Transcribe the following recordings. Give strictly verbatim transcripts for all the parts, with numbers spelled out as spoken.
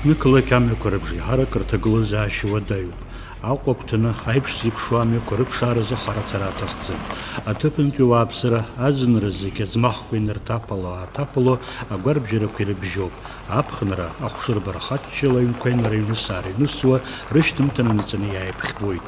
Нықалақь амҩақәа рыбжеиҳарак рҭагылазаашьа уадаҩуп. Аҟәа агәҭаны аиԥш зеиԥшу амҩақәа рыԥшааразы хара-цара аҭахӡам. Аҭыԥантәи ауааԥсыра аӡынра зегьы аӡмахқәа инарҭаԥало-ааҭаԥало агәарабжьарақәа ирыбжьоуп. Аԥхынра, ахәшырбара хаччала аҩнқәа инарыҩныс-аарыҩнысуа, рышьҭымҭа нанаҵаны иааиԥхьбоит.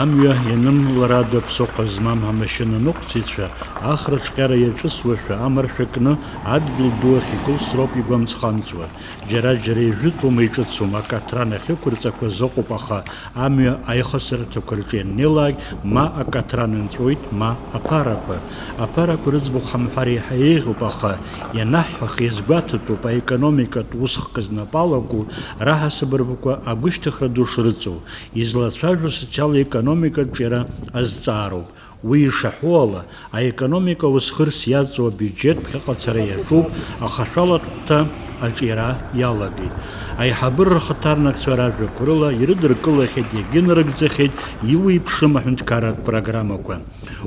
Амҩа ианымларада ԥсыхәа змам амашьына ныҟәцаҩцәа, ахра ҿҟьара иаҿысуашәа амаршәа кны, адгьыл ду ахь икылсроуп игәамҵ-хамҵуа. Џьара-џьара ижәытәума, иҿыцума, акаҭран ахьықәырҵақәаз ыҟоуп, аха амҩа аихасырҭақәа рҿы ианнеилак, ма акаҭран нҵәоит, ма аԥарақәа. Аԥарақәа рыӡбахә ҳамҳәар еиҳа еиӷьуп, аха ианаҳҳәах, иазгәаҭатәуп аекономикатә усхк знапы алаку раҳасабырбақәа агәышьҭыхра ду шрыҵоу, излацәажәо асоциал-економикатә ҿиара азҵаароуп. Уи ишаҳәо ала, аекономика усхырс иаҵоу абиуџьет ԥхьаҟацара иаҿуп, ахашәалатәхәҭа аҿиара иалагеит. Аиҳабыра рхаҭарнакцәа ражәақәа рыла ирыдыркылахьеит, иагьынарыгӡахьеит иуеиԥшым аҳәынҭқарратә программақәа.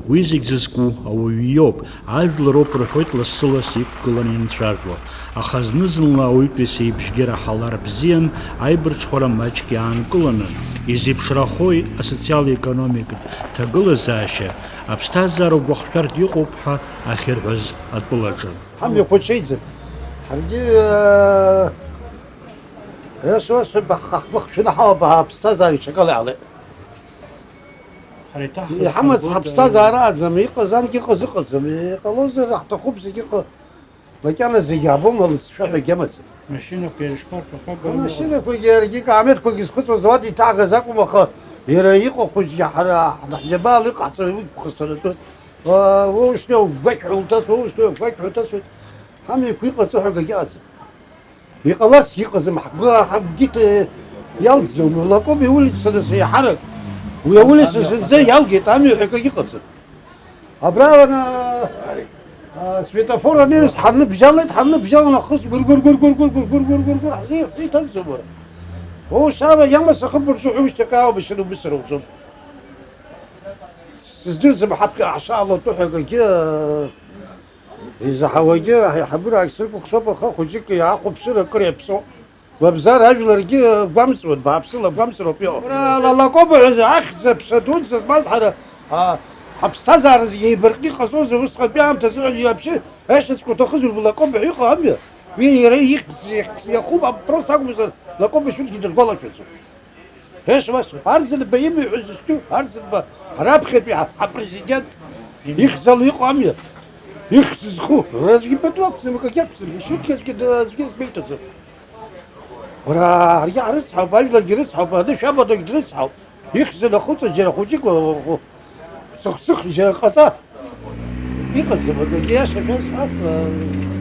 Уи зегь зызку ауаҩы иоуп, ажәлароуп рҳәоит лассы-ласс иқәгыланы ианцәажәо. Аха зны-зынла ауаҩытәыҩса ибжьгьы раҳалар бзиан, аибарҽхәара маҷк иаанкыланы. Изеиԥшрахои асоциал-економикатә ҭагылазаашьа, аԥсҭазаара угәахшәартә иҟоуп ҳәа ахьырҳәаз атәылаҿы? Ҳамҩақәа ҽеиӡам. Ҳаргьы, ес-, ес-, ҳа ҳгәы хшәаны ҳалаба, ҳаԥсҭазаара иҽакала иаалеит. Ҳара еиҭаҳҳәоит, иҳамац ҳаргоит, ҳаԥсҭазаара аӡам, иҟаз анкьа иҟаз ыҟаӡам, иҟалозар ҳҭахуп зегьы ыҟа-, макьана зегьы ҳабома, лыҵшәа ҳәагьы амаӡам. Машьынақәа ирышԥарҭахагои? Амашьынақәагьы иаргьы, акаамеҭқәагьы зхыҵуаз ауада иҭаҳгаз акәым, аха иара иҟоу хәыҷгьы ҳара ҳаҳџьабаала иҟаҳҵо уи гәхысҭаратәы. Уоушьҭа угәақьҳәа уҭасуеит, уоушьҭа угәақьҳәа уҭасуеит. Ҳамҩақәа иҟаҵо ҳәа акгьы ыҟаӡам. Иҟаларц иҟаӡам, ҳгәы, ҳгәы иҭ-, иалҵӡом. Лакоба иулица нас еиҳарак. Уи аулица зынӡа иалгеит, амҩа ҳәа акагьы ыҟаӡам. Абра, а, а, светофор анеиҩс ҳанныбжьалеит, ҳанныбжьалан ахыс гәыр-гәыр-гәыр ҳзеи-, ҳзеиҭанҵом уара. Оу, сара иамаз ахыб рҿы ҳәа ушьҭахь аума шьара убысра уӡом. Сыздырӡом ҳаԥхьа ҳшаалатәо ҳәа акагьы, а, Изаҳауагьы аиҳабыра ахьсыркәыхшоуп, аха хәыҷык иаахәаԥшыр акыр иаԥсоуп. Мамзар ажәларгьы гәамҵуан, бааԥсыла гәамҵроуп иҟоу. Ла-, Лакоба ҳәа ахьӡ-аԥша дуӡӡа змаз ҳара, а, ҳаԥсҭазаара зегьы еибаркны иҟазозар, усҟантәи аамҭазы вообще аишьацәқәа уҭахызар, Лакоба ҳәа иҟоу амҩа. Уи иара ихьӡ иахьхәуп, просто акәымзар, Лакоба шәыргьы дыргәалашәаӡом. Ҳәа шәасҳәап, Арӡынба имҩа ҳәа зыхьӡу, Арӡынба раԥхьатәи ҳа-, ҳапрезидент ихьӡала иҟоу амҩа, ихьӡ зху, аӡәгьы пату ақәӡам, акагьы ақәӡам, ишәықәгьы аӡәгьы д-, аӡәгьы згәеиҭаӡом. Уара, ҳаргьы ҳрыцҳауп, ажәларгьы рыцҳауп, анышә амадагь дрыцҳауп, ихьӡ анахыҵуа џьара хәыҷык, цых-цых џьара ҟаҵа. Иҟаӡам, акгьы иаша шәасҳәап,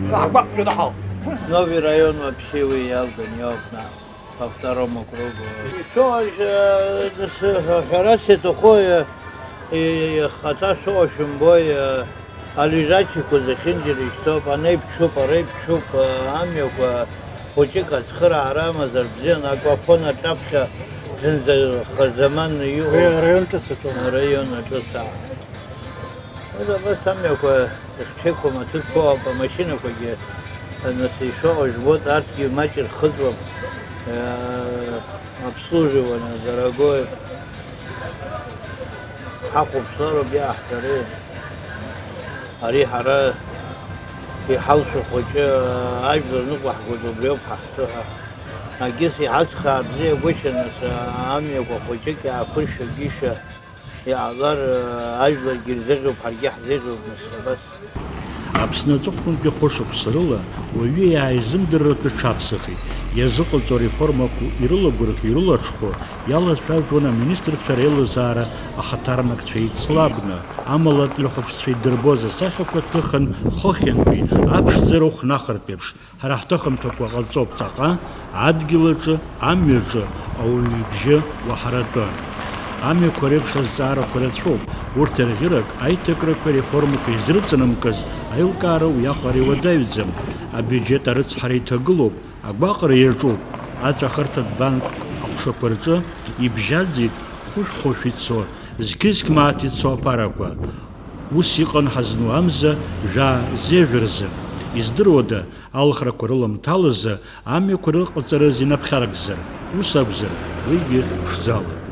ҳгәаҟ шәанаҳауп. Новый район вообще уи иалган иоуп, на, по второму кругу. Ишоуажь, э, ҳәарас иаҭаху, э, э, хаҭа шыҟоу шәымбои, э, алежачиқәа зехьынџьара ишьҭоуп, ана иԥҽуп, ара иԥҽуп, э, амҩақәа хәыҷык ацхыраара амазар бзиан, аквафон аҿаԥхьа зынӡа хазаман иҟоу. Уи араион ҿыц аҿы. Араион аҿы саа. Уи абас амҩақәа ихчеиқәа маҭыԥқәоуп, амашьынақәагьы, нас, ишыҟоу жәбоит, арҭгьы маҷ ирхыҵуам. Э, обслуживание дорогое. Ҳахәаԥшроуп иааҳҵари. Ари ҳара иҳалшо хәыҷы, ажәлар ныҟәаҳгоит, убриоуп ҳахьӡу ҳәа. Агьыс иҳацхраа бзиагәышьа, нас, амҩақәа хәыҷык иааԥыршьагәышьа. Иҟалар, ажәларгьы ирзеиӷьуп, ҳаргьы ҳзеиӷьуп, нас, абас. Аԥсны аҵыхәтәантәи хәышықәса рыла уаҩы иааизымдырратәы дҽаԥсахит. Иазыҟаҵо ареформақәа ирылагәырӷьо, ирылаҽхәо иалацәажәон аминистрцәа реилазаара ахаҭарнакцәа еицлабны, амала атлахәаԥшцәа идырбоз асахьақәа ҭыхын, хыхьынтәи, аԥшӡара ухнахыртә еиԥш, Ҳара ҳҭыхымҭақәа ҟаҵоуп ҵаҟа, адгьыл аҿы, амҩаҿы, ауаҩы ибжьы уаҳаратәы. Амҩақәа реиԥш азҵаарақәа рацәоуп, урҭ ирӷьырак аиҭакрақәеи ареформақәеи зрыҵанакыз аилкаара уиаҟара иуадаҩӡам, абиуџьет арыцҳара иҭагылоуп, агәаҟра иаҿуп, аҵәахырҭатә банк аҟәшақәа рҿы ибжьаӡит хәышә-хәышә ицо, зқьы-зқь мааҭ ицо аԥарақәа. Ус иҟан ҳазну амза жәаа зежә рзы. Издыруада, алхрақәа рыламҭалазы амҩақәа рыҟаҵарыз инаԥхьаркзар, ус акәзар, уигьы ԥшӡала.